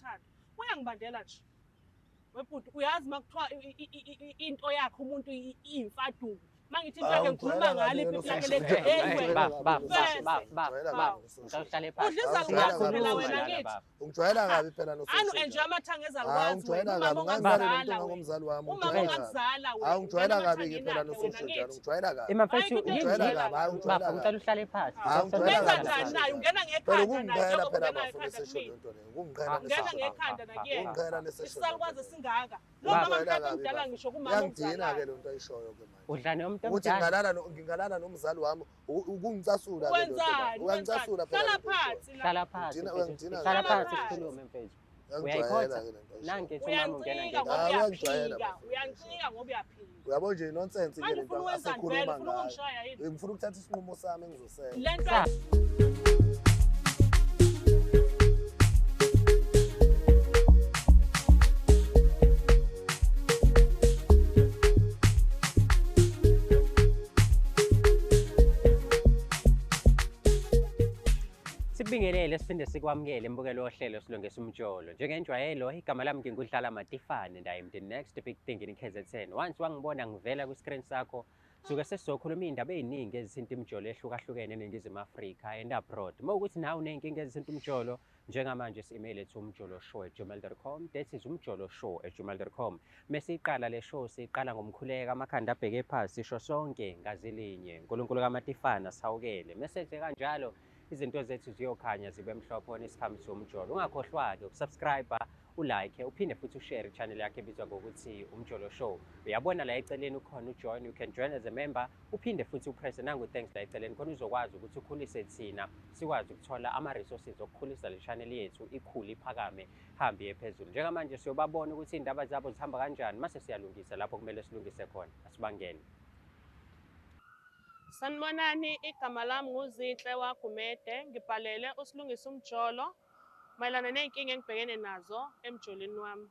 uthando. Uyangibandela nje. Webhuti uyazi uma kuthiwa into yakhe umuntu iyimfaduko. Uma ngithi into yakhe ngikhuluma ngalo ipipi lakhe lethi Ngicela uhlale phansi. Udla izalukazi phela wena kithi. Ungijwayela kabi phela no. Anu enjoy amathanga ezalukazi. Ungijwayela kabi ungangizali nomuntu ongangomzali wami. Uma ungakuzala wena. Hawu ungijwayela kabi ke phela no social njalo ungijwayela kabi. Emafethu ungijwayela kabi hayi ungijwayela kabi. Ngicela uhlale phansi. Hawu ungijwayela kabi. Wenza njani naye ungena ngekhanda naye. Phela phela bafo lesesho lento leyo. Kungiqhela Ungena ngekhanda nakuyena. Ungiqhela lesesho. Isalukazi singaka. Lo mama mhlawumbe mdala ngisho kumama Uyangidina ke lento ayishoyo ke manje. Udla nomuntu Ukuthi ngingalala ngingalala nomzali wami ukungicasula ke lento. Uyangicasula phela. Hlala phansi la. Hlala phansi. Hlala phansi sikhulume mfethu. Uyayikhotha. Nanke ethi umama ungena ngekhanda. Uyancika ngoba uyaphila. Uyabo nje nonsense ke lento asekhuluma ngayo. Ngifuna ukuthatha isinqumo sami engizosenza. Lento Sikubingelele siphinde sikwamukele embukelo wohlelo silungisa umjolo. Njengenjwayelo igama lami ngingudlala Matifane and I am the next big thing in KZN. Once wangibona ngivela kwi-screen sakho suke sesizokhuluma iy'ndaba ey'ningi ezithinta imijolo ehlukahlukene eNingizimu Afrika and abroad. Uma ukuthi nawe uney'nkinga ezithinta umjolo njengamanje si-email ethu umjoloshow@gmail.com. That is umjoloshow@gmail.com. Mesiqala le show siqala ngomkhuleko amakhanda abheke phansi sisho sonke ngazilinye. uNkulunkulu kaMatifana sihawukele. Mesenze kanjalo izinto zethu ziyokhanya zibe mhlophe when it comes to umjolo. Ungakhohlwa-ke ukusubscribe, ulike, uphinde futhi ushare i-channel yakhe ebizwa ngokuthi Umjolo Show. Uyabona la eceleni ukhona ujoin, you can join as a member, uphinde futhi upresse nangu thanks la eceleni khona uzokwazi ukuthi ukhulise thina sikwazi ukuthola ama-resources okukhulisa le channel yethu ikhule iphakame hambe iye phezulu. Njengamanje siyobabona ukuthi iy'ndaba zabo zihamba kanjani mase siyalungisa lapho kumele silungise khona. Asibangene. Sanibonani, igama lami nguZinhle waGumede, ngibhalele uSilungisa Umjolo mayelana ney'nkinga engibhekene nazo emjolweni wami.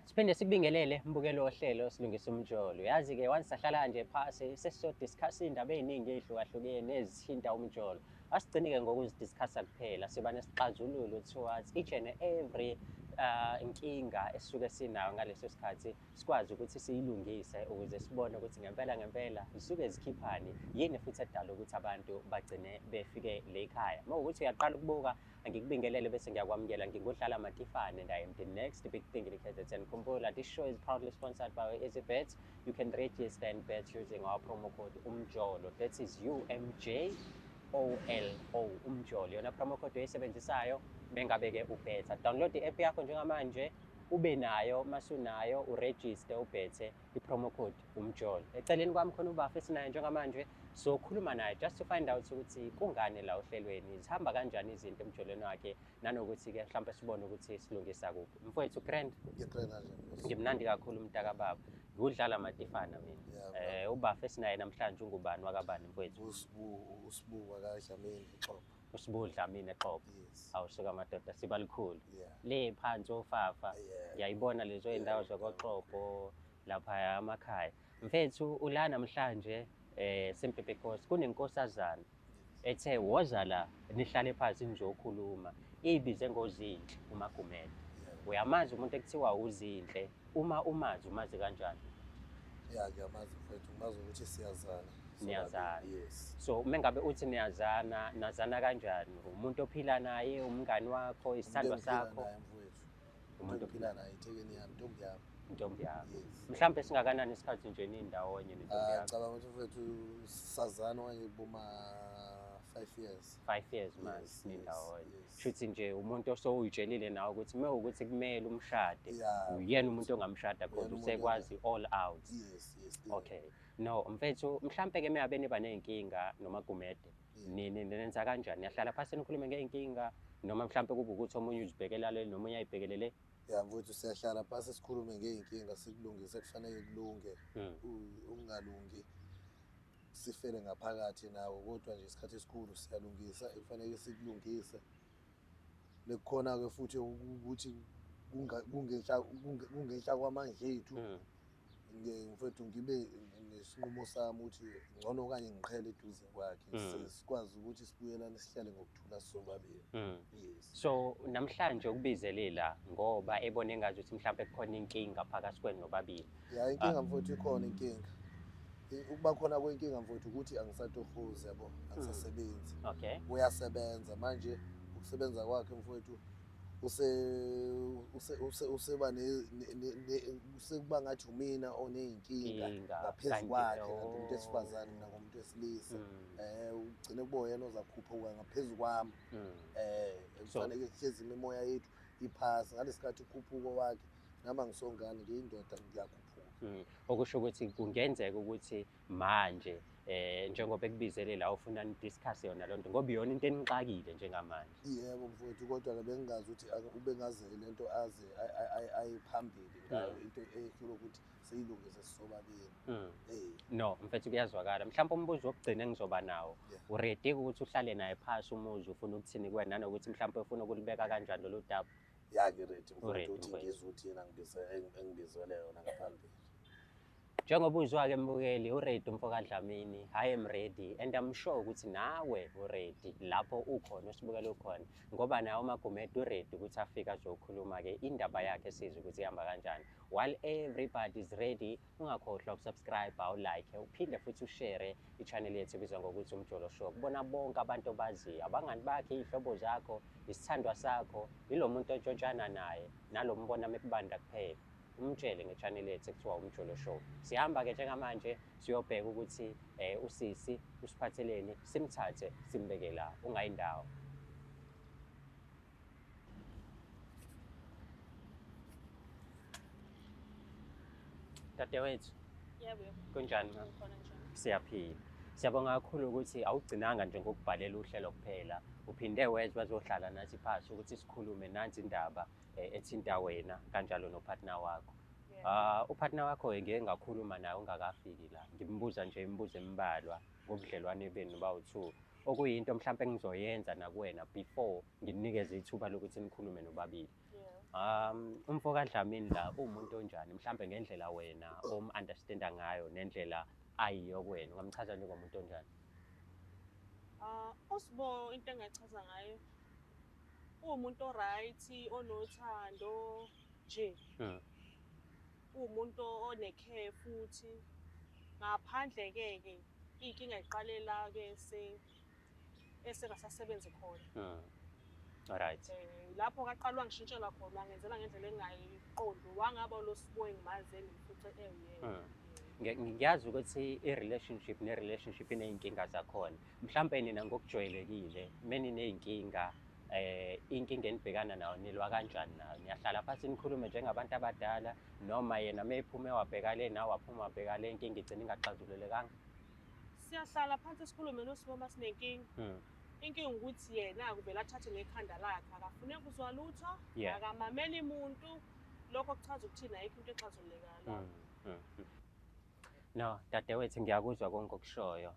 Siphinde sikubingelele mbukelo wohlelo silungisa umjolo. Yazi-ke once sahlala nje phasi sesizodiscuss iy'ndaba ey'ningi ey'hlukahlukene ezithinta umjolo. Asigcini-ke ngokuzidiscussa kuphela, siba nesixazululo towards each and every inkinga esisuke sinayo ngaleso sikhathi sikwazi ukuthi siyilungise ukuze sibone ukuthi ngempela ngempela zisuke zikhiphani, yini futhi edala ukuthi abantu bagcine befike le ekhaya. Uma kuwukuthi uyaqala ukubuka angikubingelele bese ngiyakwamukela ngingudlala Matifane and I am the next big thing in KZN. Khumbula, this show is proudly sponsored by EasyBet. You can register and bet using our promo code UMJOLO. That is UMJOLO, UMJOLO. Yona promo code oyisebenzisayo mengabe-ke ubhetha. Download i-app yakho njengamanje ube nayo, masunayo uregister ubhethe i-promo code UMJOLO. Eceleni kwami khona ubafa esinaye njengamanje sokhuluma naye just to find out ukuthi kungani la ohlelweni zihamba kanjani izinto emjolweni wakhe nanokuthi-ke mhlawumbe sibone ukuthi silungisa kuphi. Mfowethu grand, ngimnandi kakhulu mntakababa. Ngudlala Matifana mina. Ubafa esinaye namhlanje ungubani wakabani mfowethu? Usibuka kaDlamini Xhobo. Usibu Dlamini Xhobo. Awusuka madoda siba likhulu. Le phansi ofafa. Ngiyayibona lezo iy'ndawo zakoXhobo lapha amakhaya. Mfethu ula namhlanje simply because kunenkosazana ethe woza la nihlale phansi nizokhuluma iyibize ngoZinhle uMagumede. Uyamazi umuntu ekuthiwa uZinhle? Uma umazi umazi kanjani? Ya, ngiyamazi mfethu, ngimazi ukuthi siyazana. Niyazana. Yes. So uma ngabe uthi niyazana, nazana kanjani? Umuntu ophila naye, umngani wakho, isithandwa sakho? Umuntu ophila naye, ithekeni yami, intombi yami. Intombi yakho. Mhlawumbe singakanani isikhathi nje nindawonye nentombi yakho? Ngicabanga ukuthi mfethu sazana okanye boma 5 years. 5 years manje nindawonye. Shuthi nje umuntu osowuyitshelile nawe ukuthi uma ukuthi kumele umshade, uyena umuntu ongamshada because usekwazi all out. Yes, yes. Okay. No, mfethu mhlambe ke meyabe niba nezinkinga noMagumede. Nini nenza kanjani? Niyahlala phansi nikhulume ngey'nkinga noma mhlambe kube ukuthi omunye uzibhekela le nomunye ayibhekelele? Ya mfowethu siyahlala phansi sikhulume ngey'nkinga sikulungise kufanele kulunge. Ukungalungi sifele ngaphakathi nawo kodwa nje isikhathi esikhulu siyalungisa ekufanele sikulungise. Lekukhona-ke futhi ukuthi kungenhla kwamandla ethu. Mfowethu ngibe nesinqumo sami ukuthi ngcono okanye ngiqhele eduze kwakhe, sikwazi ukuthi sibuyelane, sihlale ngokuthula sobabili. Yes. So namhlanje ukubizele la ngoba ebone engazi ukuthi mhlawumbe kukhona inkinga phakathi kwenu nobabili. Ya, inkinga mfowethu, ikhona inkinga. Ukuba khona kwenkinga mfowethu ukuthi angisatohozi, yabo, angisasebenzi. Uyasebenza manje, ukusebenza kwakhe mfowethu use use use useba ne sekuba ngathi umina oney'nkinga Inkinga, ngaphezu kanti kwakhe, kanti umuntu wesifazane, mina ngumuntu wesilisa. Ugcine kuba yena ozakhuphuka ngaphezu kwami. Kufanele kuhlezi imimoya yethu iphasi ngalesi ukhuphuko wakhe, nami angisongane, ngiyindoda, ngiyakhuphuka. Okusho ukuthi kungenzeka ukuthi manje njengoba ekubizele la ufuna ni-discuss yona lonto ngoba iyona into enixakile njengamanje. Yebo mfowethu, kodwa-ke bengingazi ukuthi ubengaze lento aze ayiphambili ngayo, into ehlula ukuthi siyilungise sisobabili. No, mfethu, kuyazwakala. Mhlawumbe umbuzo wokugcina engizoba nawo. U-ready ukuthi uhlale naye phasi umuzi ufuna ukuthini kuwena, nanokuthi mhlawumbe ufuna ukulibeka kanjani lolu daba? Ya, ngi-ready mfowethu. U-ready, ukuthi mfowethu. Ngizwe ukuthi yena engibizele yona ngaphambili. Njengoba uzwa-ke mbukeli, u-ready umfo kaDlamini. I am ready and I'm sure ukuthi nawe u-ready lapho ukhona, usibukele ukhona, ngoba nawe uMagumede u-ready ukuthi afike azokhuluma-ke indaba yakhe, sizwe ukuthi ihamba kanjani. While everybody is ready, ungakhohlwa uku-subscribe, awu-like, uphinde futhi u-share i-channel yethu ebizwa ngokuthi Umjolo Show kubona bonke abantu obaziyo, abangani bakhe, iy'hlobo zakho, isithandwa sakho, yilo muntu ontshontshana naye, nalo mbona mekubanda kuphela, umtshele nge-channel yethu ekuthiwa Umjolo Show. Sihamba-ke njengamanje siyobheka ukuthi usisi usiphatheleni, simthathe simbeke la, ungayindawo. Dadewethu. Yebo, yebo. Kunjani, mama? Ngikhona, njani? Siyaphila. Siyabonga kakhulu ukuthi awugcinanga nje ngokubhalela uhlelo kuphela, uphinde wezwa wazohlala nathi phasi ukuthi sikhulume nansi indaba ethinta wena kanjalo no-partner wakho. Ah, u-partner wakho ngike ngakhuluma naye ungakafiki la. Ngimbuza nje imibuzo embalwa ngobudlelwane benu bawu-two. Okuyinto mhlawumbe engizoyenza nakuwena before nginikeze ithuba lokuthi nikhulume nobabili. Umfo kaDlamini la uwumuntu onjani? Mhlawumbe ngendlela wena om-understanda ngayo nendlela ayiyo kuwena, ungamchaza njengomuntu onjani? Ah, uSibo, into engingachaza ngayo, uwumuntu o-right, onothando nje. Uwumuntu one-care futhi. Ngaphandle-ke ke iy'nkinga yiqalela ke se esengasasebenzi khona. Alright. Lapho kaqala wangishintshela khona, wangenzela ngendlela engingayiqondi, wangaba lo Sibo engimazi engimfice ewuyena. Ngiyazi ukuthi i-relationship ne-relationship iney'nkinga zakhona. Mhlampe nina ngokujwayelekile meniney'nkinga, inkinga enibhekana nayo nilwa kanjani nayo? Niyahlala phansi nikhulume njengabantu abadala, noma yena mephume wabheka le nawe waphuma wabheka le, inkinga igcina ingaxazululekanga? Siyahlala phansi sikhulume noSibo uma sinenkinga. Inkinga ukuthi yena kuvele athathe ngekhanda lakhe, akafune kuzwa lutho, akamameli muntu. Lokho kuchaza ukuthini? Ayikho into exazululekayo lapho. No, dadewethu, ngiyakuzwa konke okushoyo.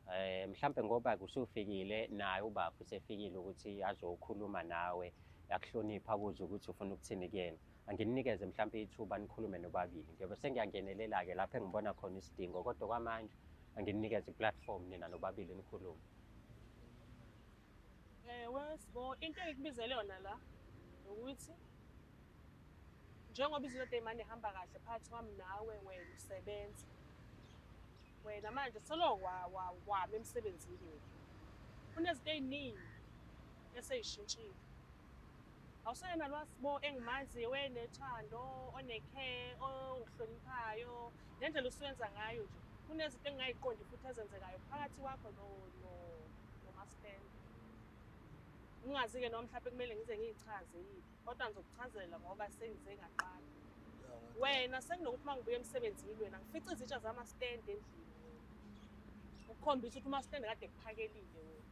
Mhlambe ngoba kusufikile naye ubaba usefikile ukuthi azokhuluma nawe, akuhlonipha, abuze ukuthi ufuna ukuthini kuyena. Angininikeze mhlambe ithuba nikhulume nobabili. Ngiyobe sengiyangenelela-ke lapho engibona khona isidingo, kodwa kwamanje angininikeze i-platform nina nobabili nikhulume. Wesibo, into engikubizele yona la ukuthi njengoba izinto ey'mane ihamba kahle phakathi kwami nawe, wena usebenza. Wena manje solo wami emsebenzini wena. Kunezinto ey'ningi esey'shintshile. Awuseyena lo Sibo engimaziyo wenethando, one-care, ongihloniphayo, ngendlela osuwenza ngayo nje. Kunezinto engingayiqondi futhi ezenzekayo phakathi kwakho nomastende. Ngingazi-ke noma mhlawumbe kumele ngize ngiyichaze yini, kodwa ngizokuchazela ngoba sengize ngaqala. Wena sekunokuthi uma ngibuya emsebenzini wena ngifice izitsha zamastende endlini wena. Ukukhombisa ukuthi umastende kade ekuphakelile wena.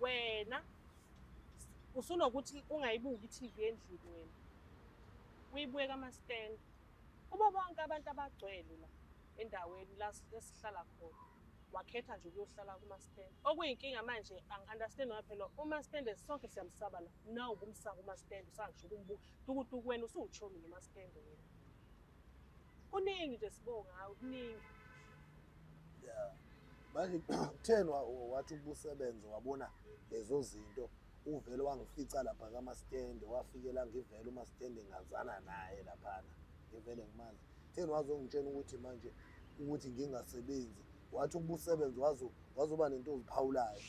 Wena usunokuthi ungayibuki i-TV endlini wena. Uyibuke kamastende. Kubo bonke abantu abagcwele la endaweni la esihlala khona, wakhetha nje ukuyohlala kumastende. Okuyinkinga manje angi-understand ngoba phela umastende sonke siyamsaba la. Nawu ukumsaba umastende, usangisho ukumbuka. Tukutuku wena usuwuchomi nomastende wena. Kuningi nje Sibo ngawe, kuningi. Yeah. Manje kutheni wathi ubusebenze wabona lezo zinto, uvele wangifica lapha kamastende, wafikela ngivele umastende ngazana naye laphana, ngivele ngimazi. Kutheni wazongitshela ukuthi manje ukuthi ngingasebenzi? Wathi ukuba usebenze wazoba nento oziphawulayo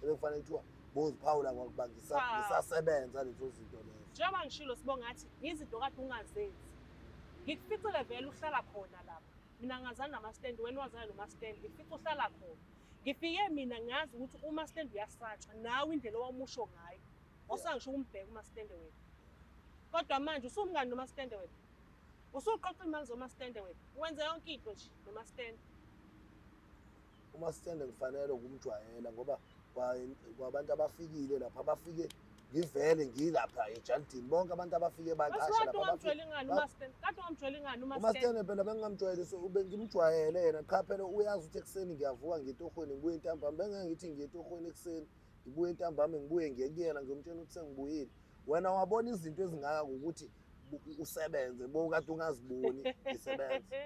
ebekufanele kuthiwa boziphawula kwakuba ngisasebenza lezo zinto lezo. Njengoba ngishilo Sibonga, ngathi izinto kade ungazenzi, ngikuficile vele uhlala khona lapha. Mina ngazana namastende, wena wazana nomastende, ngikufice uhlala khona. Ngifike mina ngazi ukuthi umastende uyasatshwa, nawe indlela owamusho ngayo awusangisho ukumbheka umastende wena. Kodwa manje usumngani nomastende wena, usuqoqa imali zomastende wena, wenze yonke into nje nomastende. Umastende ngifanele ukumjwayela ngoba kwabantu abafikile lapha, abafike ngivele ngilapha ejalidini, bonke abantu abafike baqasha Kade lapha ungamjwayeli ngani umastende? Kade ungamjwayeli ngani umastende? Umastende phela bengingamjwayeli, so bengimjwayele yena qha. Phela uyazi ukuthi ekuseni ngiyavuka ngiye etohweni, ngibuye ntambama. Bengeke ngithi ngiye etohweni ekuseni, ngibuye ntambama, ngibuye ngiye kuyena ngiyomtshela ukuthi sengibuyile. Wena wabona izinto ezingaka ngokuthi usebenze, bowukade ungaziboni ngisebenza.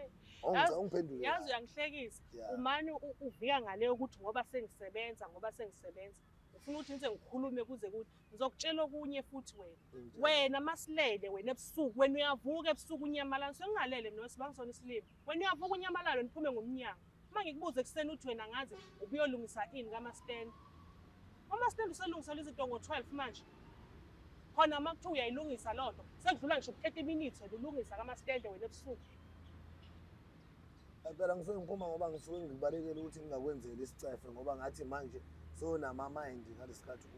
Ungiphendule. Yazi uyangihlekisa. Umane uvika ngale ukuthi ngoba sengisebenza, ngoba sengisebenza ufuna ukuthi ngize ngikhulume kuze kuthi ngizokutshela okunye futhi. Wena wena masilele wena ebusuku, wena uyavuka ebusuku unyamalala. Sengingalele mina sibangisona isilimo. Wena uyavuka unyamalala, niphume ngomnyango. Uma ngikubuza ekuseni uthi wena ngazi ubuyolungisa ini kamastende. Umastende uselungisela izinto ngo-12 manje khona. Uma kuthiwa uyayilungisa loo nto, sekudlula ngisho 30 minutes wena ulungisa kamastende wena ebusuku. Phela ngisuke ngiphuma ngoba ngisuke ngibalekela ukuthi ngingakwenzeli isicefe, ngoba ngathi manje sewunama-mind ngalesi khathi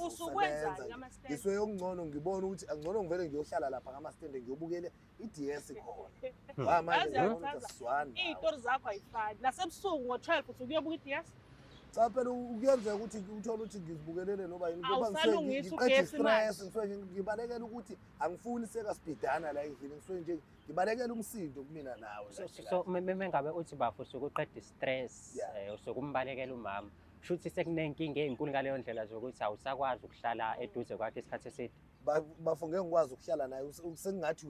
Usukwenzani njengasebenza. kamastende? Ngisuke okungcono ngibone ukuthi angcono ngivele ngiyohlala lapha kamastende, ngiyobukele i-DS khona. Ngoba manje Yazi ngiyabona ukuthi uyangichaza. asizwani nawe. Iy'tori zakho ayifani. Nasebusuku ngo-12 uthi ukuyobuka i-DS. Cha phela kuyenzeka ukuthi uthole ukuthi ngizibukelele noba yini, ngoba ngisuke Awusalungisi ngiqeda ugesi i-stress, manje. ngisuke ngibalekela ukuthi angifuni sekasibhidana la endlini, ngisuke nje ngibalekela umsindo kumina nawe. So kahle so kahle. Mengabe uthi bafo usuke uqeda i-stress, usuke umbalekela umama, kusho ukuthi sekunenkinga ey'nkulu ngaleyo ndlela zokuthi awusakwazi ukuhlala eduze kwakhe isikhathi eside. Bafo, ngeke ngikwazi ukuhlala naye. Sengingathi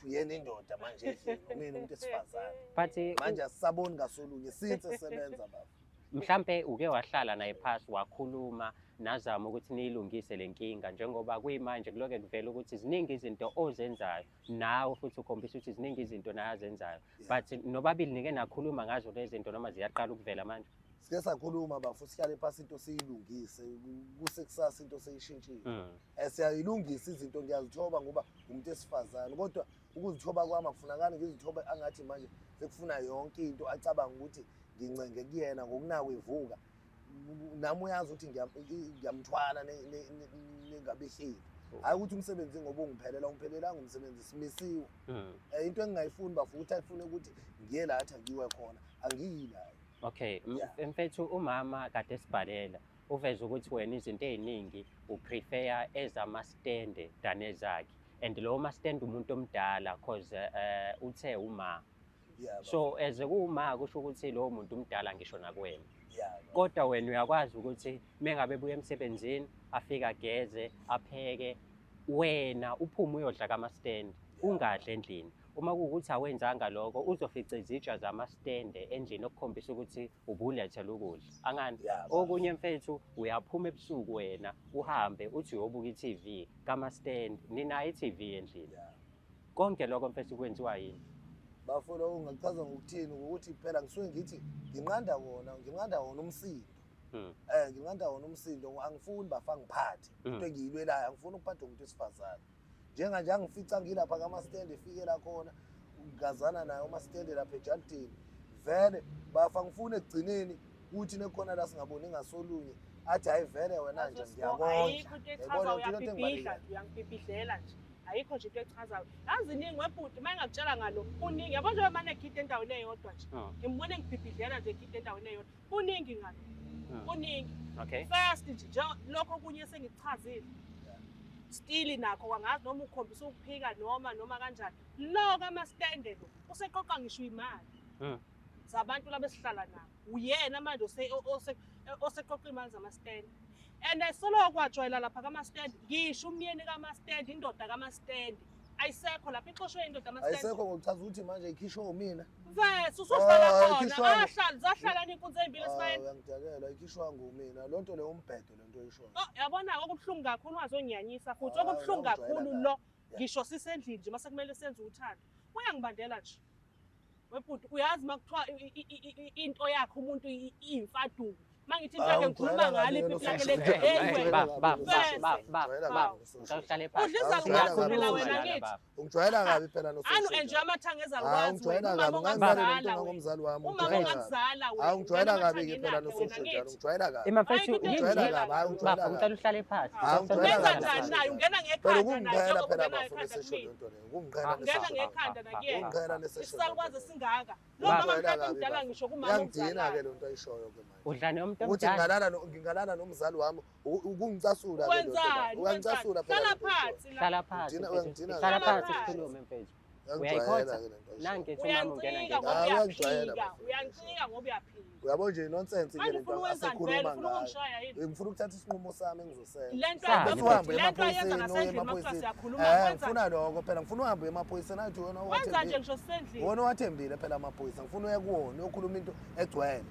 uyena indoda manje endlini, mina umuntu esifazane. But manje asisaboni ngasolunye since esebenza, baba. Mhlampe uke wahlala naye phasi wakhuluma, nazama ukuthi niyilungise le nkinga, njengoba kuyimanje kuloke kuvela ukuthi ziningi izinto ozenzayo nawe, futhi ukhombisa ukuthi ziningi izinto naye azenzayo, but nobabili nike nakhuluma ngazo lezi zinto noma ziyaqala ukuvela manje? Sike sakhuluma bafo, sihlale phasi into siyilungise, kusekusasa into seyishintshile. Siyayilungisa izinto, ngiyazithoba ngoba umuntu esifazane, kodwa ukuzithoba kwami akufunakali ngizithobe angathi manje sekufuna yonke into, acabanga ukuthi ngincenge kuyena ngokunako ivuka. Nami uyazi ukuthi ngiyamthwala nengabe ihleli, hhayi ukuthi umsebenzi ngoba ungiphelela, ungiphelelanga umsebenzi, simisiwe. Into engingayifuni bafo ukuthi ayifune ukuthi ngiye la athi angiwe khona, angiyi layo. Okay, Yeah. mfethu, umama kade sibhalela uveze ukuthi wena izinto ey'ningi uprefer ezamastende than ezakhe, and lowo mastende umuntu omdala, cause uthe uma Yeah, bafo. So as kuwuma kusho ukuthi lowo muntu umdala ngisho nakuwena. Yeah, bafo. Kodwa wena uyakwazi ukuthi mengabe ebuya emsebenzini afike ageze, apheke, wena uphume uyodla kamastende, ungadli endlini. Uma kuwukuthi awenzanga lokho, uzofica izitsha zamastende endlini, okukhombisa ukuthi ubulethela ukudla angani. Yeah, bafo. Okunye mfethu, uyaphuma ebusuku wena, uhambe uthi uyobuka i-TV kamastende, ninayo i-TV endlini. Konke lokho mfethu kwenziwa yini? Bafo, lokho ungachaza ngokuthini? Ukuthi phela ngisuke ngithi nginqanda wona umsindo. Nginqanda wona umsindo, angifuni bafa ngiphathe into engiyilwelayo, angifuni ukuphathwa umuntu wesifazane. Njenganje angifica ngilapha kamastende, efike la khona ngazana naye umastende lapha ejalidini. Vele bafa, ngifuna ekugcineni kuthi nekhona la singaboni ngasolunye, athi hayi vele wena nje ngiyakondla. Ayikho into Yayibona echazayo. ukuthi into Uyabhibhidla engibalulekile. nje, uyangibhibhidlela nje, ayikho nje into echazayo. Yazi iningi webhuti, uma engakutshela ngalo kuningi, yabo, njengoba mane egida endaweni eyodwa nje, ngimbone ngibhibhidlela nje egida endaweni eyodwa, kuningi ngalo. Kuningi. First nje lokho okunye sengikuchazile, still nakho kwangazi noma ukhombisa ukuphika noma kanjani. Lo kamastende lo useqoqa ngisho imali zabantu laba esihlala nabo. Uyena manje oseqoqa imali zamastende, and soloko kwajwayela lapha kamastende, ngisho umyeni kamastende, indoda kamastende. Ayisekho lapha, ixoshwe indoda ama-stand. Ayisekho ngokuchaza ukuthi manje ikhishwe umina. Vese usuhlala Ah, khona. ikhishwa- Ahlala, zahlala inkunzi ey'mbili esibayeni. Uyangidakela, ikhishwa ngumina. Loo nto leyo umbhedo le nto oyishoyo. Oh, yabona okubuhlungu kakhulu ungazonyanyisa futhi. Hayi, Okubuhlungu ngiyakujwayela kakhulu kabi. lo Yeah. ngisho sisendlini nje mase kumele senze uthando. Uyangibandela nje. Webhuti uyazi uma kuthiwa into yakhe umuntu iyimfaduko. Uma ngithi into yakhe ngikhuluma ngalo ipipi lakhe Ba, le ba, ba, ba, ba, ba. Ngicela uhlale phansi. Udla izalukazi phela Siyakhuluma wena lana, kithi. baba. Ungijwayela kabi phela Anu nososho. enjoy amathanga Hayi, ezalukwazi ungijwayela wena. kabi. Umama Ungangizali lento ongakuzala wena. ngomzali wami. Umama Ungijwayela kabi. ongakuzala wena. Hayi, ungijwayela Ungena kabi-ke phela emathangeni akhe wena nososho njalo. kithi. Ungijwayela kabi. Ima mfethu, Ayikho into yini- Ungijwayela yini- kabi, hayi, ungijwayela baba, ngicela uhlale phansi. Hayi, Ngicela ungijwayela Wenza uhlale kabi. njani phansi. naye? Ungena Phela ngekhanda naye ukungiqhela njengoba phela ungena bafo ngekhanda lesisho kumina. lento leyo. Ukungiqhela Ah, Ungena lesisho. ngekhanda nakuyena. Ungiqhela lesisho. Isalukwazi esingaka. Lo Baba. mama Ungijwayela mhlawumbe kabi, umdala bafo. ngisho kumama Uyangidina-ke omzalayo. le nto ayishoyo ke manje. Udla nomuntu Ukuthi omdala. ngingalala nomzali wami ukungicasula ke lento Wenzani? bafo. Uyangicasula Wenzani? phela Hlala lento oyishoyo. phansi la. Hlala phansi. Ungidina- mfethu. uyangidina Hlala kabi. phansi sikhulume mfethu. Uyangijwayela Uyayikhotha? ke lento oyishoyo. Nanki ethi umama ungena Uyancika ngoba ngekhanda. Hayi, uyangijwayela uyaphika. bafo. Uyancika ngoba uyaphika. Uyabo nje nonsense ke Manje lento ufuna ukwenzani vele? asekhuluma Ufuna ngayo. ukungishaya yini? Ngifuna ukuthatha isinqumo sami engizosenza. Le nto Sani, Bese uhambe le nto ayenza emaphoyiseni, uye ngasendlini uma kuthiwa emaphoyiseni. siyakhuluma Eh, wenza ngifuna lokho phela, ngifuna uhambe emaphoyiseni athi wena wenza nje owathembile. ngisho sisendlini. Wona owathembile phela amaphoyisa, ngifuna uye kuwona uyokhuluma into egcwele.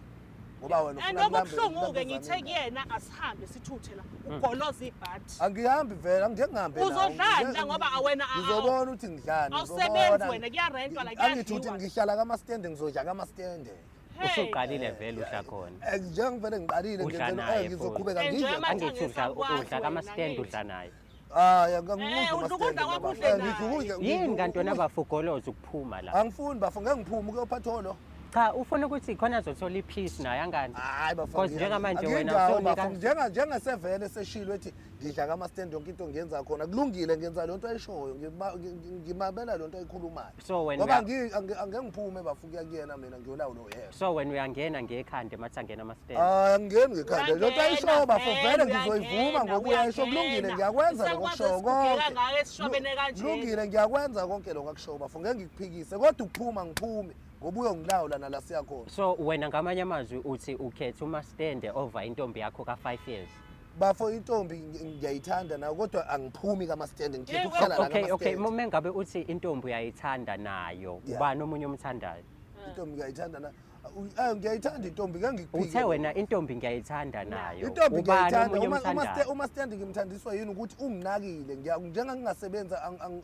Ngoba wena And ufuna okubuhlungu-ke kulambe ngithe kuyena asihambe sithuthe la ugoloza ibhadi. Angihambi vele, angeke ngihambe nawe. Uzodlani la ngoba awena Ngizobona ukuthi ngidlani. awusebenzi ngizobona. wena kuyarentwa la Angithi ukuthi kuyadliwa. ngihlala kamastende ngizodla kamastende. Hey. Usuqalile vele udla khona. Njengivele ngiqalile Udla ngenzela naye futhi. ngizoqhubeka Enjoy ngidle. amathanga Angithi udla esakwazi udla kama-stand wena, udla naye. Hayi, angikudli Udla ukudla umastende kwakho bafo. udle naye. Ngidla ukudla. Yini kanti wena bafo ugoloza ukuphuma la? Angifuni bafo, ngeke ngiphume ukuyophatha Cha, ufuna ukuthi khona azothola i-peace naye angani? Hayi bafo. Because njengamanje wena angiyindawo, usunika- bafo. Njengasevele seshilo ethi ngidla kama-stand yonke into ngiyenza khona. Kulungile ngenza lento ayishoyo, ngimabela lento ayikhulumayo. So wena Ngoba angeke ngiphume bafo kuya kuyena mina ngiyolawula oyena. So wena uyangena ngekhanda emathangeni ama-stand. Hayi angingeni ngekhanda. Lento ayishoyo bafo vele Uyangena, ngizoyivuma ngoba uyayisho kulungile ngiyakwenza lokho Isakwazi akushoyo esigugeka konke. ngayo esishwabene kanje. Kulungile ngiyakwenza konke lokho akushoyo bafo ngeke ngikuphikise kodwa ukuphuma ngiphumi ngoba uyongilawula nala siya khona. So wena ngamanye amazwi uthi ukhetha umastende over intombi yakho ka-5 years. Bafo intombi ngiyayithanda nayo kodwa angiphumi kamastende ngikhetha Yeah, ukuhlala la Okay, okay, kamastende. uma ngabe uthi intombi uyayithanda nayo, Yeah. ubani omunye omthandayo? Intombi ngiyayithanda na ngiyayithanda intombi ngeke ngikuphike. Uthe wena intombi ngiyayithanda nayo. Intombi Ubani ngiyayithanda omunye omthandayo? uma stand ngimthandiswa yini ukuthi unginakile njenga ngingasebenzi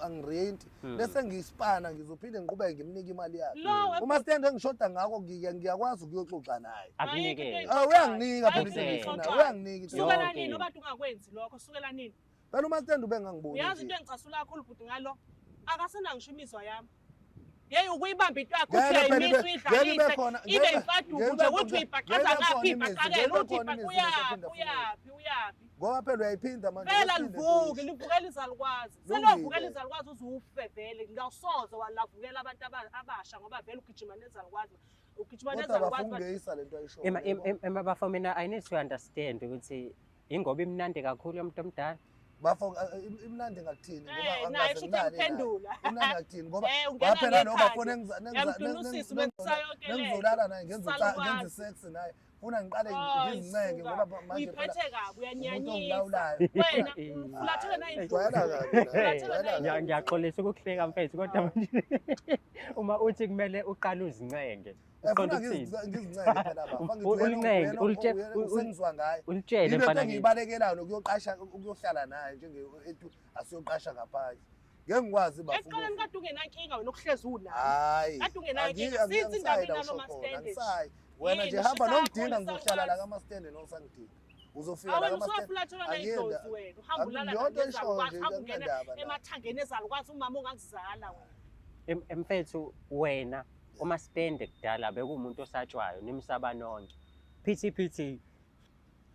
angirenti bese ngiyispana ngizophinde ngiqhubeke ngimnike imali yakhe. Lo Uma stand engishoda ngakho ngiyakwazi ukuyoxoxa naye. Akunikele. Ah, uyanginika phela into Ayikho into engiyifunayo, exoxayo. uyanginika into. Sukela Yonke nini into. obade ungakwenzi lokho sukela nini? Phela uma stand ubengangiboni. Uyazi nje. into engicasula kakhulu bhuti ngalo akasena ngisho imizwa yami. Yeyi ukuyibamba into yakho Ngeke uthi phela uyayimisa ngeke ibe uyidlalise khona ibe imfaduko ngeke nje ibe ukuthi khona- uyibhaqaza ngeke ibe ngaphi khona imizwa, ibhaqakele ngeke ibe uthi khona imizwa uyaphi esephinda futhi. uyaphi uyaphi. Ngoba phela uyayiphinda manje. Phela uphinde livuke futhi. livukela izalukwazi. Lungile. Seliyovukela izalukwazi uze ufe vele ngawusoze walavukela abantu abasha ngoba vele ugijima nezalukwazi. Ugijima Kodwa nezalukwazi. bafuna ukungeyisa lento ayishoyo. Ema bafo mina I need to understand ukuthi ingoba imnandi kakhulu yomuntu omdala. Bafo imnandi ngakuthini ngoba Eh naye angikaze shuthi ngilale naye. emphendula. Imnandi ngakuthini ngoba Ungena waphela lo bafo ngekhanda. Yamdunusisa ubenzisa yonke lento. nengizolala naye ngenza Salukwazi. ngenza sex naye. Funa ngiqale Oh, ngizincenge suka. ngoba manje phela Uyiphethe kabi umuntu uyanyanyisa. ongilawulayo. Wena ufulathele Ujwayela kabi la, Ufulathele ujwayela kabi. Ngiyaxolisa ukukuhleka mfethu kodwa manje uma uthi kumele uqale uzincenge. Funa Uqonda ukuthini? ngizincenge phela bafo. Angithi Ulincenge, usengizwa ngaye. Ulitshele Yile nto mfana kithi. engiyibalekelayo nokuyoqasha ukuyohlala naye njenge ethi asiyoqasha ngaphandle. Ngeke ngikwazi bafo. Ekuqaleni kade ungenankinga wena ukuhlezi unayo. Hayi. Kade ungenankinga. Since indaba inalo ma-stand nje. Angisayi. Wena Yini, nje hamba shisa nongidinga kakhulu ngizohlala la isakwazi. kama-stand nosangidinga. Uzofika la Awena kama-stand. usuyafulathela Angiyenda. nayidlozi wena. Uhamba ulala Yonke eshoyo nezalukwazi, nje uhamba ungena anginandaba nayo. emathangeni ezalukwazi umama ongakuzala wena. Mfethu wena umastende kudala bekuwumuntu osatshwayo nimsaba nonke. Phithi phithi.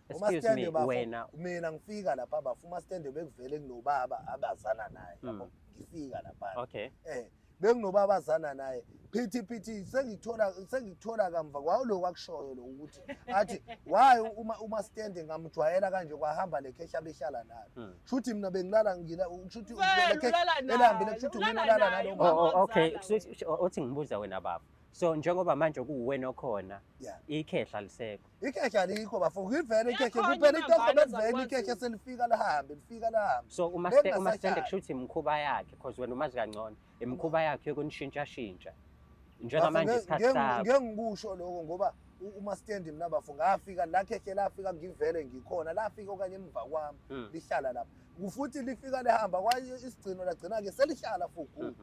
Excuse Umastende me bafo, wena mina ngifika lapha bafo umastende bekuvele kunobaba abazana naye yabo ngifika lapha. Okay. Benginobaba azana naye phithi phithi sengithola kamva kwawulokhu akushoyo lo ukuthi athi why uma stand ngamjwayela kanje kwahamba le khehla behlala nalo. Shuthi mina bengilala ngila shuthi Vele le khehla ulala elambile naye, kushuthi umina ulala olala naye, nalo umama mama. Oh, okay. ongakuzala wena. Othi ngibuza wena baba. So njengoba manje kuwena okhona, Yeah. ikhehla lisekho. Ikhehla alikho bafo, ngivele ikhehla Iyakhona kuphela inambane itoho belivele ezakwaziyo. ikhehla selifika lihambe, lifika lihambe. So Bengingasahlali. umasitende kusho ukuthi imikhuba yakhe, because wena umazi kangcono, imikhuba yakhe yokunishintshashintsha. Njengamanje Bafo, isikhathi sakho. Ngeke ngikusho lokho ngoba umasitendi mina bafo ngafika la khehla lafika ngivele ngikhona, lafika okanye emva kwami lihlala lapha. Futhi lifika lihamba kwaye isigcino lagcina-ke selihlala for good.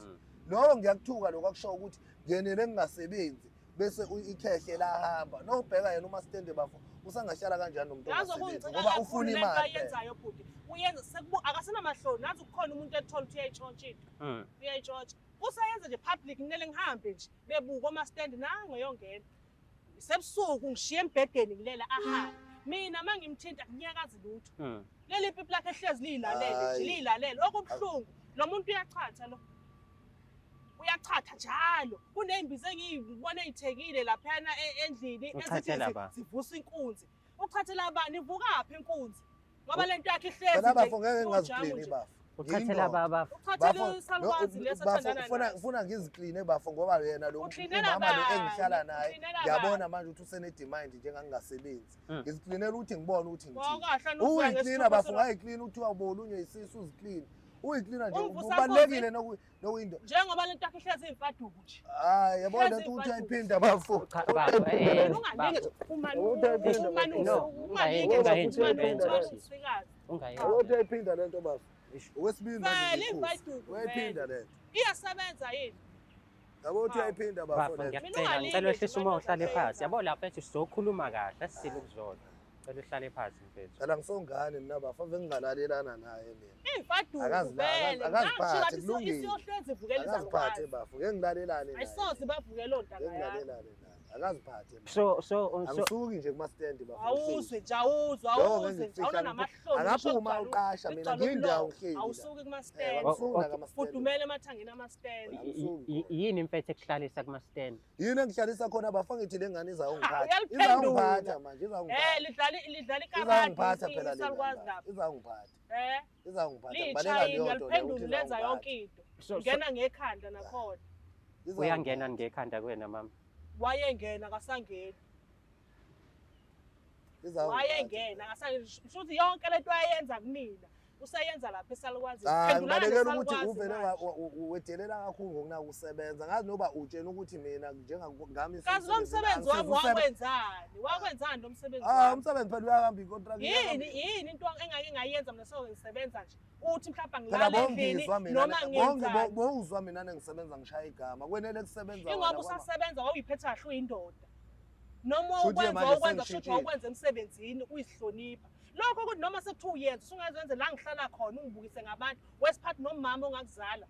Lokho ngiyakuthuka lokho akusho ukuthi ngenele ngingasebenzi bese ikhehle lahamba. Nowubheka yena umasitende bafo usangahlala kanjani nomuntu Yazi ongasebenzi okungicika ngoba kakhulu ufuna lento imali phela. ayenzayo bhuti. Uyenza akasenamahloni, nazi kukhona umuntu ethola ukuthi uyayitshontsha into. Uyayitshontsha. Usayenza nje public, kumele ngihambe nje bebuka omastendi nango yongena. Sebusuku ngishiye embhedeni ngilela ahambe. Mina uma ngimthinta kunyakazi lutho. Leli pipi lakhe hlezi liyilalele nje, Hhayi. liyilalele. Okubuhlungu, lo muntu uyachatha lo. Uyachatha njalo. Kuney'mbiza engiyibona ey'thekile laphayana endlini ezithi Uchathela ba? zivusa inkunzi. Uchathela bani? Ivukaphi inkunzi? Ngoba le nto yakhe ihlezi Phela nje bafo ngeke iwujamu ngingazikline nje. bafo. Uchathela Ngiyindoda. baba. Uchathela Bafo, isalukazi no, leso bafo, athandana naso. ufuna ngizikline bafo ngoba yena lo Uklinela umama lo bani? engihlala naye Uklinela ngiyabona bani? manje ukuthi usene-demand njengangingasebenzi. Ngiziklinela ukuthi ngibone ukuthi ngithini. Wawukahle nukuvuka Uyiklina ngesithupha bafo, solo- ungayiklina uthiwa ubolunywe isisu uzikline. Uyiklina nje Ungivusa kubalulekile nokuyindo. Njengoba le nto yakhe ihlezi iyimfaduko nje. Hayi yabona Hlezi lento ukuthi imfaduko. uyayiphinda bafo. Cha bafo, Wena ungalinge bafo. nje No, umaninge ungayenzi nje lento umane bafo. umsikazi. Ungayenzi. Ukuthi uyayiphinda lento bafo. Okwesibili manje Vele ngikhuze. imfaduko Uyayiphinda vele. lento. Iyasebenza yini? Yabo ukuthi Hawu. uyayiphinda bafo Bafo lento. ngiyacela, Mina ungalinge ngicela wehlise nje, umoya manje uhlale phansi. uyasebenza. Yabo lapha ethi sizokhuluma kahle, asisile ukuzona. Ngicela uhlale phansi mfethu. Phela ngisongane mina bafo ave ngingalalelana naye mina. Imfaduko vele. Akaziphathe, Nangisho ngathi kulungile. isiyohlezi ivukela Akaziphathe izalukazi. bafo, ngeke ngilalelane naye. Ayisoze bavuke loo ntanga Ngeke yakho. ngilalelane naye. Akaziphathe. mina. So so so Angisuki nje kuma-stand bafo. Awuzwe nje, awuzwe, Lokho awuzwe nje. engikufihla Awunamahloni. Akaphuma uqasha mina ngiyindawo ngihleli la. Awusuki Eh, kuma-stand. angisuki Okay. nakama-stand. Fudumele emathangeni ama-stand. Yini mfethu ekuhlalisa kuma-stand? Yini engihlalisa khona bafo ngithi le ngane izawungiphatha. Uyaliphendula. Izawungiphatha manje, izawungiphatha. Lidlala Izawungiphatha ikarati phela le isalukwazi ngane. lapha. Izawungiphatha. Izawungiphatha. Ngibaleka Liyishayini, leyo nto leyo uyaliphendula ukuthi lenza izawungiphatha. yonke into. So Ngena ngekhanda nakhona. Izawungiphatha. Uyangena ngekhanda kuwena mama. Wayengena akasangeni. Izawungiphatha. Wayengena akasangeni. Shuthi yonke lento ayenza kumina useyenza lapha esalukwazi. Hayi, Phendulana ngibalekela ukuthi nesalukwazi uvele manje. wedelela kakhulu ngokunaka ukusebenza. Ngazi noba utshena ukuthi mina njengangami Kazi lo msebenzi wami wakwenzani? Wakwenzani lo msebenzi Ah, wami? umsebenzi phela uyahamba i-contract. Yini yini into engake ngayenza mina solo ngisebenza nje? Uthi mhlawumbe Phela ngilala endlini bongizwa mina noma ngenzani? bowuzwa mina nengisebenza ngishaya igama. Kwenele kusebenza Ingoba wena. usasebenza wawuyiphethe kahle uyindoda. Noma Shuthi ukwenza manje wawukwenza shuthi sengishintshile. wawukwenza emsebenzini uyihlonipha. Lokho ukuthi noma sekuthiwa uyenza usungazenze la ngihlala khona ungibukise ngabantu wesiphathi nomama ongakuzala.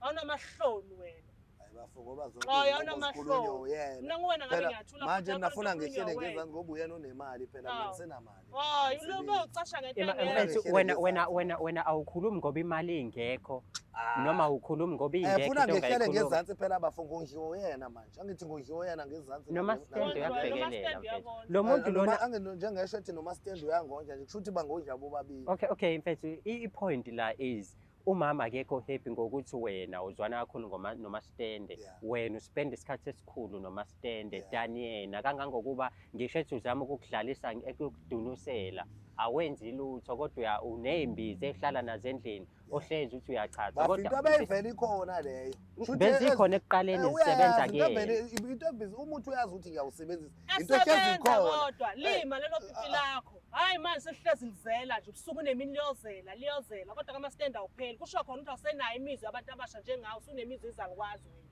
Awunamahloni wena. Hayi bafo ngoba zonke Oh, izinto awunamahloni. zikhulunywa uyena. Mina nguwena ngabe Phela, ngiyathula Manje futhi mina funa yonke into ngehlele ekhulunywa ngezansi ngoba uyena onemali phela mina Hawu. ngisenamali. Hayi, Ngisebenzi. ulobo ucasha ngento Ima- engekho. Mfethu Ngihlele wena ngezansi. wena wena wena awukhulumi ngoba imali ingekho Ah. noma awukhulumi ngoba ingekho Funa into ngehlele ongayikhuluma. ngezansi phela bafo ngongiwo uyena manje. Angithi ngongiwo uyena ngezansi. Noma nami- stand nami- uyakubhekelela Noma stand mfethu. uyabona. Lo muntu lona Njengesho ethi noma stand uyangonja nje kusho ukuthi bangonja bobabili. Okay mfethu i-point la is umama akekho happy ngokuthi wena uzwana kakhulu nomastende. Wena uspend isikhathi esikhulu nomastende than yena kangangokuba ngisho ethi uzama ukukudlalisa ekudunusela awenzi lutho kodwa uney'mbiza ehlala nazo endlini ohlezi uthi uyachatha. Bafo, Kodwa into abeyivele ikhona leyo. Shuthi bezikhona ekuqaleni zisebenza uyayazi, into kuyena. evele- into ebhizi, umuthi uyazi ukuthi ngiyawusebenzisa. Into ehlezi Esebenza ikhona. kodwa lima lelo pipi lakho. Hayi manje selihlezi lizela nje ubusuku nemini liyozela liyozela kodwa kama-stand awupheli. Kusho khona ukuthi awusenayo imizwa yabantu abasha njengawe, usunemizwa izalukwazi wena.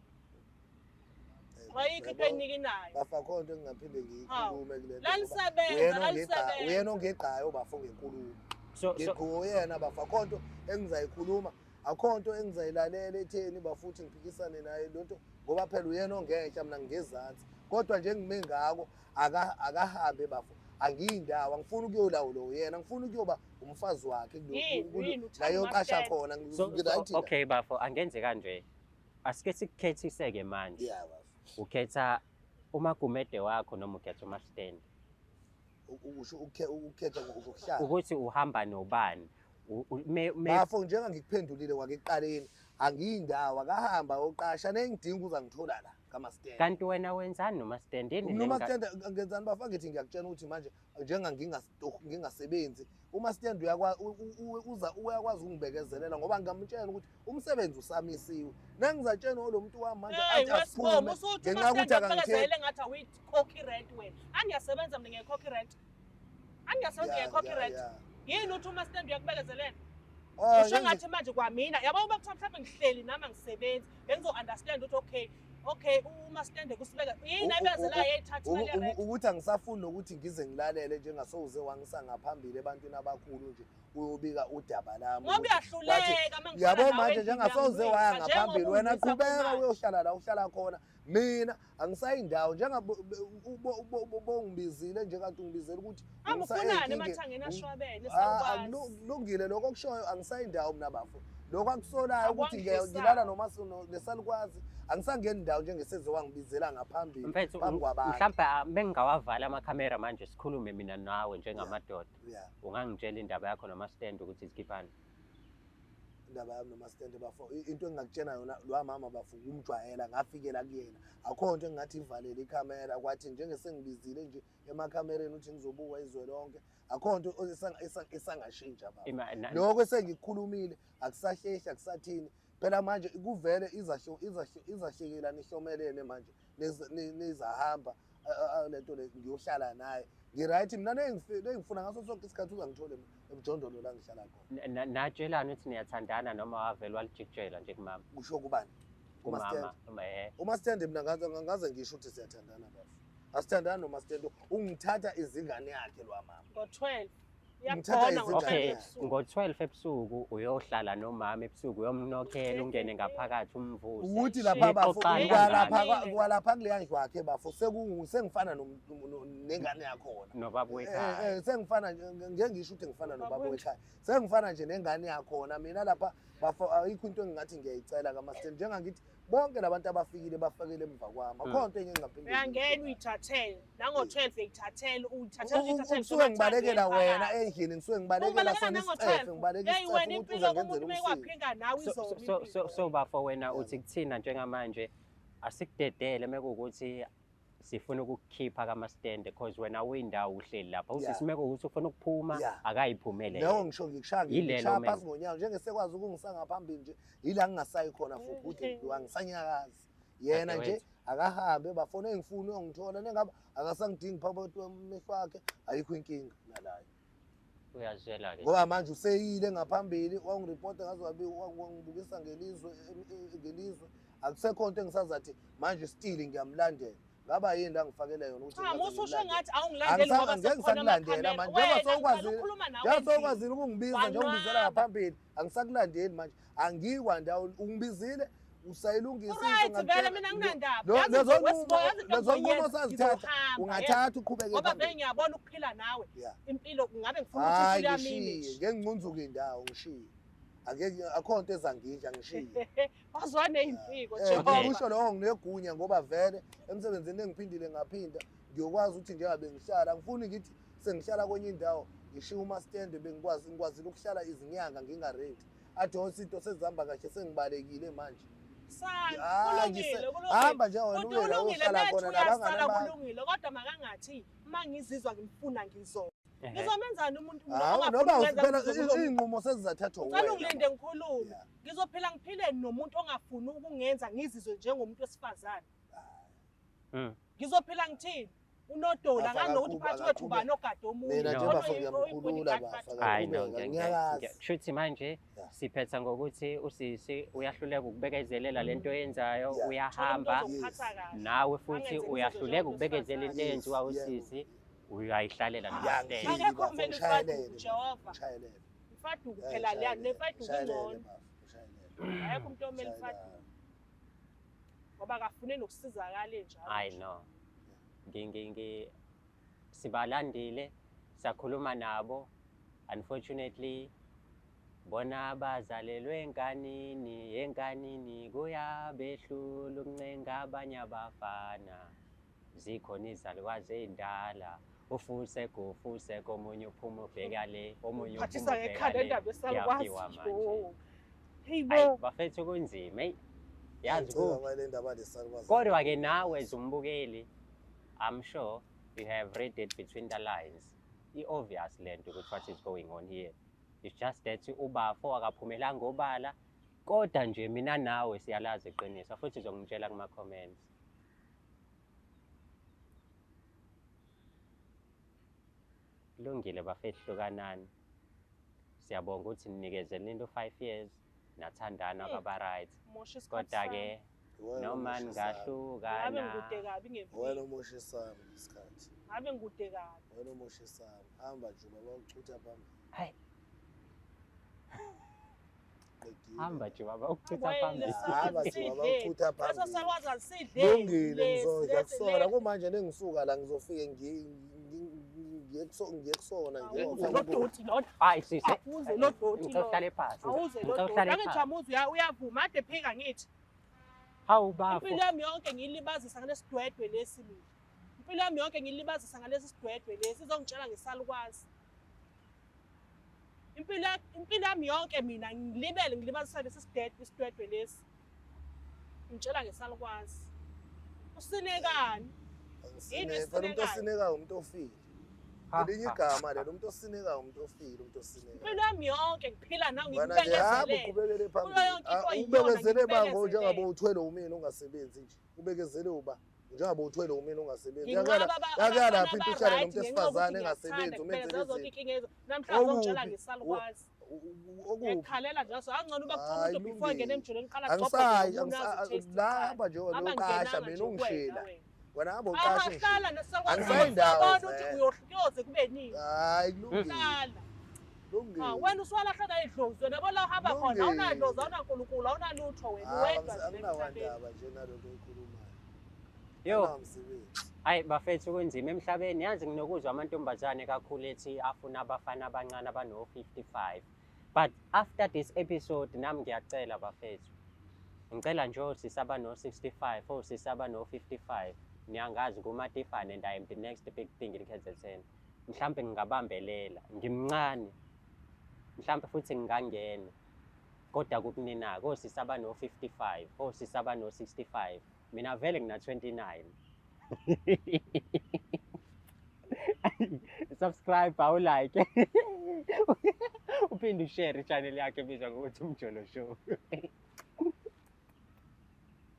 Ayikho into enikinayo. Bafo, akho nto engingaphinde ngiyikhulume kule nto ngoba Lalisebenza, lalisebenza. uyena ongeqayo bafo ngenkulumo. So Ngiqhuwe uyena bafo, akho nto engizayikhuluma, akho nto engizayilalela etheni bafuthi ngiphikisane naye le nto ngoba phela uyena ongenhla mina ngingezansi. Kodwa nje engime ngako akahambe bafo. Angiyindawo, angifuni ukuyolawula uyena, angifuni ukuyoba umfazi wakhe Yini, yini, uthanda la yoqasha uMastende? khona, ngi-right la. Okay bafo, angenze kanje. Asike sikukhethiseke manje. Yeah, bafo. Ukhetha uMagumede wakho noma ukhetha uMastende? Usho ukukhetha ngokuhlala. Ukuthi uhamba nobani? Bafo, njenga ngikuphendulile kwakekuqaleni, Angiyindawo, akahamba oqasha nengidinga uzangithola la kamasitende. Kanti wena wenzani nomastende? Yini le Nomasitende ngenzani bafo? Ngithi ngiyakutshela ukuthi manje njenga ngingasebenzi, umasitende uza uyakwazi ukungibekezelela ngoba ngingamtshela ukuthi umsebenzi usamisiwe. Nengizatshela lo muntu wami manje Hey, athi Wesibongo, asiphume usuthi ngenxa yokuthi umasitende akangithembi. ubekezele ngathi awuyikhokhi irent wena. Angiyasebenza mina ngiyayikhokha irent. Angiyasebenza ngiyayikhokha irent. Yini uthi umasitende uyakubekezelela? Oh, Usho ngathi manje kwamina yabo uma kuthiwa mhlawumbe ngihleli nami angisebenzi bengizo-understand ukuthi okay umasitende kusibeka yini ayibekezelayo eyithatha imali yerent. Ukuthi angisafuni nokuthi ngize ngilalele njengasowuze wangisa ngaphambili ebantwini abakhulu nje uyobika udaba lami. Ngoba uyahluleka uma ngihlala Yabo nawe manje endlini njengasowuze waya uyangilwisa, ngaphambili njengoba wena ungilwisa qhubeka kumanje. uyohlala la uhlala khona. Mina angisayindawo njengabongibizile nje kanti ungibizela ukuthi Hamba ungisa ufunani ey'nkingeni. emathangeni ashwabene Ah, salukwazi. kulungile lokho okushoyo, angisayindawo mina bafo. Lokho akusolayo ukuthi Akwangidlisayo. ngilala noma nesalukwazi, angisangeni ndawo njengeseze wangibizela ngaphambili Mfethu, phambi kwabantu. mhlawumbe bengingawavala amakhamera manje sikhulume mina nawe njengamadoda. Ungangitshela indaba yakho nomastende ukuthi zikhiphani? Indaba yami nomastende bafo, into engingakutshena yona lwa mama bafo ukumjwayela ngafikela kuyena. Akho nto engingathi ivalele ikhamera kwathi njengesengibizile nje emakhamereni ukuthi ngizobukwa izwe lonke. Akho nto esangashintsha bafo. Lokho esengikukhulumile akusahlehli akusathini. Phela manje kuvele izahlekelana ihlomelene manje nizahamba lento le ngiyohlala naye. Ngi-right mina nengifuna ngaso sonke isikhathi uzangithole emjondolo la ngihlala khona. Natshelana ukuthi niyathandana noma wavele walijikijela nje kumama? Kusho kubani? Kumama, Kumastende. uma, eh. Umastende mina ngaze ngisho ukuthi siyathandana bafo. Asithandani nomastende, ungithatha izingane yakhe lwa mama. Ngo-12. Ngithatha Uyakubona izingane ngo-12 Okay, ebusuku. ngo-12 ebusuku uyohlala nomama ebusuku uyomnokhela ungene ngaphakathi umvuse. Ukuthi lapha bafo, Nixoxani kwalapha kangaka? kwalapha kuleya ndlu yakhe bafo, sengifana nengane yakhona. Nobaba wekhaya. Sengifana nje, ngeke ngisho ukuthi ngifana nobaba wekhaya. Sengifana nje nengane yakhona. Mina lapha bafo ayikho into engingathi ngiyayicela kaMastende. Njengangithi bonke labantu abafikile bafakele emva kwami. Akho nto enye engingaphinde Uyangena ngiyisho. uyithathele. Nango-12 uyithathele, uyithathele, uyithathele. Ngisuke ngibalekela wena endlini, ngisuke ngibalekela Ubalekela sona nango-12. isicefe, ngibaleka Hey, isicefe wena ukuthi impilo uze umuntu ngenzele uma umsindo. ekwaphinga nawe izoma impilo. So bafo wena uthi kuthina njengamanje asikudedele mekuwukuthi sifuna ukukukhipha kaMastende because wena uyindawo uhleli lapha. Uthi simeke ukuthi ufuna ukuphuma akayiphumele. Leyo ngisho ngikushaya Yilelo ngikushaya memo. phansi ngonyawo njengesekwazi ukungisa ngaphambili nje yila ngingasayi khona for good and blue, angisanyakazi. Yena nje Dadewethu. akahambe bafone engifuni uyongithola nengabe akasangidingi phakathi kwamehlo akhe ayikho inkinga nalayo. Uyazwela ke. Ngoba manje useyile ngaphambili wangireport ngaze wangibukisa ngelizwe akusekho into engisazathi manje still ngiyamlandela. Ngaba yini la ngifakele yona ukuthi Cha, ngaze musa usho ngimlandele? ngathi awungilandeli ngoba Angeke sekukhona ngisakulandela amakhamera. manje, njengoba Wena, sewukwazile- ngicela ukukhuluma nawe Njengoba endlini. sewukwazile ukungibiza nje ungibizela Wanqaba. ngaphambili, angisakulandeli manje. Angikwa ndawo, ungibizile usayilungisa into Right, vele ngakutshela. mina anginandaba. Yazi yazi into Lezo nqumo engizoyenza, osazithatha, ngizohamba, ungathatha uqhubeke Ngoba phambili. vele ngiyabona ukuphila nawe. Impilo ngabe ngifuna ukuthi Hayi, impilo yami ngishiye, ime nje. ngeke nginqunzuke indawo, ngishiye. Angeke, akho nto ezangidla, ngishiye. Wazwane impiko, Jehova. Ngisho lokho nginegunya ngoba vele emsebenzini engiphindile ngaphinda ngiyokwazi ukuthi njengoba bengihlala, ngifuni ngithi sengihlala kwenye indawo ngishiye umastende, ngikwazile ukuhlala izinyanga ngingarenti. Athi into sezihamba kahle sengibalekile manje. Sana, Hayi, kulungile, kulungile. Hamba nje wena Uthi uye la ulungile, ohlala bethu khona uyasala, nabangani bakho. kulungile, kodwa makangathi uma ngizizwa ngimfuna ngizona. Ngizomenzani umuntu mina Hawu, ongafuni noma ukwenza phela ngizokubona? iy'nqumo sezizathathwa Ngicela uwena. ungilinde ngikhulume. Ngizophila ngiphile nomuntu ongafuni ukungenza ngizizwe njengomuntu wesifazane. Ngizophila ngithini? Unodola, Bafa nganokuthi kakhulu, phakathi kwethu akakhulu. ubani ogade omunye. Mina nje No. bafo Oyi- ngiyamkhulula, oyi- bafa Hayi, no, kakhulu, ngiyakazi. kushuthi manje siphetha ngokuthi usisi uyahluleka ukubekezelela lento oyenzayo, uyahamba. Thola umuntu ozokuphatha kahle. Nawe futhi Angenze ngizizwe uyahluleka njengomuntu ukubekezelela into wesifazane. eyenziwa usisi, uyayihlalela nomastende. Ngishayile, Akekho bafo, kumele ngishayelele, ufaduke, Jehova. ngishayelele. Ifaduke phela leya, nefaduke Ngishayelele, ingcono. bafo, ngishayelele. Akekho umuntu omele ifaduke. Ngoba akafune nokusizakala enjalo. I know. Sibalandile, sakhuluma nabo. Unfortunately, bona bazalelwe enkanini, enkanini kuyabehlula ukuncenga abanye abafana. Zikhona izalukazi ey'ndala. Ufuseko, ufuseko, omunye uphuma ubheka le, omunye uphuma Uphathisa ubheka ngekhanda le. indaba yesalukazi. Kuyafiwa manje. Yo. Hey, Hayibo. Bafethu kunzima, eyi. Yazi Ngicela kuphi. manje le ndaba lesalukazi. Kodwa-ke nawe as umbukeli, I'm sure you have read it between the lines. I-obvious le nto ukuthi what is going on here. It's just that ubafo akaphumelanga obala, kodwa nje mina nawe siyalazi iqiniso futhi uzongitshela kuma-comments. Kulungile bafethu, hlukanani. Siyabonga ukuthi ninikezele into 5 years, nathandana kwaba right. Mosha isikhathi Kodwa-ke Wena noma omosha isami. sami. Ngabe ningahlukana ngikude kabi ngempilo. Wena omosha isami isikhathi. Ngabe ngikude kabi. Wena omosha isami. Hamba juba bawuchutha phambili. Hayi. Qedile. Hamba nje baba ukuchitha Hayi, phambili. lesi- Hamba juba bawuchutha Leso phambili. salukwazi alisidleli. Lungile Lesi, ngizodla lesi, kusona lesi. kumanje nengisuka la ngizofike ngiye kusona Awuze lo doti lona. Hayi sisi. Awuze lo doti Ngicela lona. uhlale phansi. Awuze lo Ngicela doti. uhlale Angithi phansi. amuzi uyavuma ade phika ngithi. Hawu bafo. Impilo yami yonke ngiyilibazisa ngalesi dwedwe lesi mina. Impilo yami yonke ngiyilibazisa ngalesi sidwedwe lesi izongitshela ngesalukwazi. Impilo yami yonke mina ngilibele ngilibazisa lesi sidwedwe isidwedwe lesi. Ngitshela ngesalukwazi. Usinekani? Yini Phela umuntu osinekayo? osinekayo umuntu ofile. Ha, Elinye ha, igama ha. lelo umuntu osinekayo umuntu ofile umuntu osinekayo. Impilo yami yonke ngiphila nawe Wena nje hamba ngikubekezelele. uqhubekele phambili. Kuyo yonke into Ah, oyiyona, Ubekezele bango ngikubekezelele. njengoba uthwele umina ungasebenzi nje. Ubekezele uba njengoba uthwele umina ungasebenzi. Nginqaba Yakala abafana lapha into uhlala aba-right nomuntu ngenxa yokuthi wesifazane ngiyakuthanda engasebenzi kuphela umenzele zonke izinto. inkinga ezo. Namhlanje uzongitshela Okuphi? ngesalukwazi. Okuphi? Ngiyakukhalela nje so angcono uba kuthiwa Hayi, umuntu before engena kulungile. emjolweni qala Angisayi lapha nje wena uqasha mina ungishila. Wena hamba uqashe nje. Ahlala nesalukwazi. Angisayi ndawo Ubona ukuthi vele. uyoze kube nini. Hayi kulungile. Hlala. Kulungile. Ah, wena usuwalahla nayidlozi wena yabo la uhamba khona Kulungile. awunadlozi awunankulunkulu awunalutho wena Hayi, uwedwa nje emhlabeni. anginawandaba nje nalokho oyikhulumayo. Yo. Anginamsebenzi. Hayi bafethu kunzima emhlabeni yazi nginokuzwa amantombazane kakhulu ethi afuna abafana abancane abano-55 but after this episode nami ngiyacela bafethu ngicela nje osisi abano-65 osisi abano-55 niyangazi nguMatifane and I am the next big thing in KZN mhlampe ngingabambelela ngimncane mhlampe futhi ngingangena kodwa kukunina-ke osisi abano-55 osisi abano-65 mina vele ngina-29. Subscribe, awulike, uphinde ushare i-channel yakhe ebizwa ngokuthi Umjolo Show.